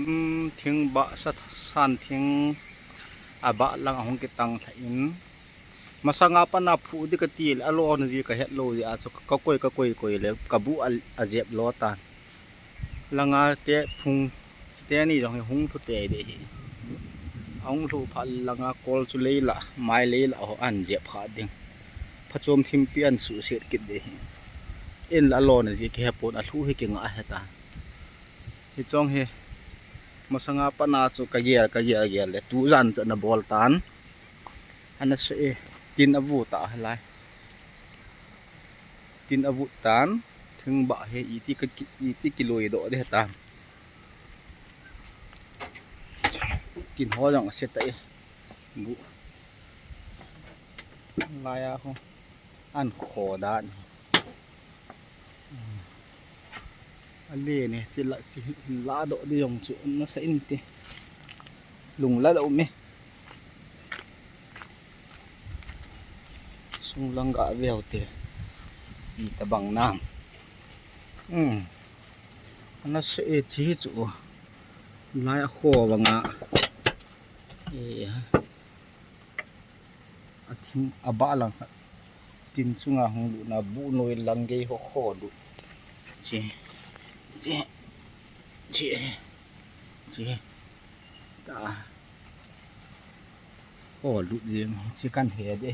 ອືມ ເທິງບະສະຖານ ເທິງອາບະຫຼັງອາຫົງເກຕັງທະອິນ ມາສະຫງ່າປານາຜູດິກະຕີ ອາໂລອອກນະຈິກະເຮັດໂລຊິອາ ກະໂກຍກະໂກຍໂກຍເລີຍ ກະບຸອາ ອາເຈັບລໍຕານ ລະງາແຕະພຸງ ແຕະນີ້ດອກ ຫຸງທຸແຕເດ ອາຫຸງທຸພະລະງາ ໂກລຈຸເລລະ ມາຍເລລະ ອານເຈັບພະດິງ ພະໂຈມທິມປິອັນສຸເສດກິດເດ ເອັນລະລໍນະຈິກະເຮັດໂປນ ອາທຸເຮກະງະເຮຕາ ເຮຈອງເຮ ມາສະຫງ່າປານາຈຸກະເຢຍກະເຢຍເຢຍເລ ຕູຈານຈະນະບອລຕານ ອານະເຊ ຕິນອາວຸຕາລາຍ ຕິນອາວຸຕານ ເທິງບະເຮ ອີຕິກະ ອີຕິກິໂລເອໂດເດຕາ ກິນຫໍ່ຈັ່ງເສດຕະເອ ບຸ ລາຍອາ ອັນຂໍດານ ອາເລເນ ຊິລະ ຊິລະໂດດຍອງສຸນະສະອິນຕິ ລຸງລະລະອຸເມ ຊຸງລັງກະແວວເຕ ອີຕະບັງນາມ ອືມ ອານະເສ ເອ ຈີຈູ ລາຍອາໂຄວັງອາ ເອ ອາທິງອາບາລັງ ຕິນຊຸງອາຫົງດຸນາ ບຸໂນຍລັງເກໂຄໂຄດຸ ເຈ ເຈ ເຈ ເຈ ຕາ ໂຄດຸ ເຈ ເຈກັນເຮເດ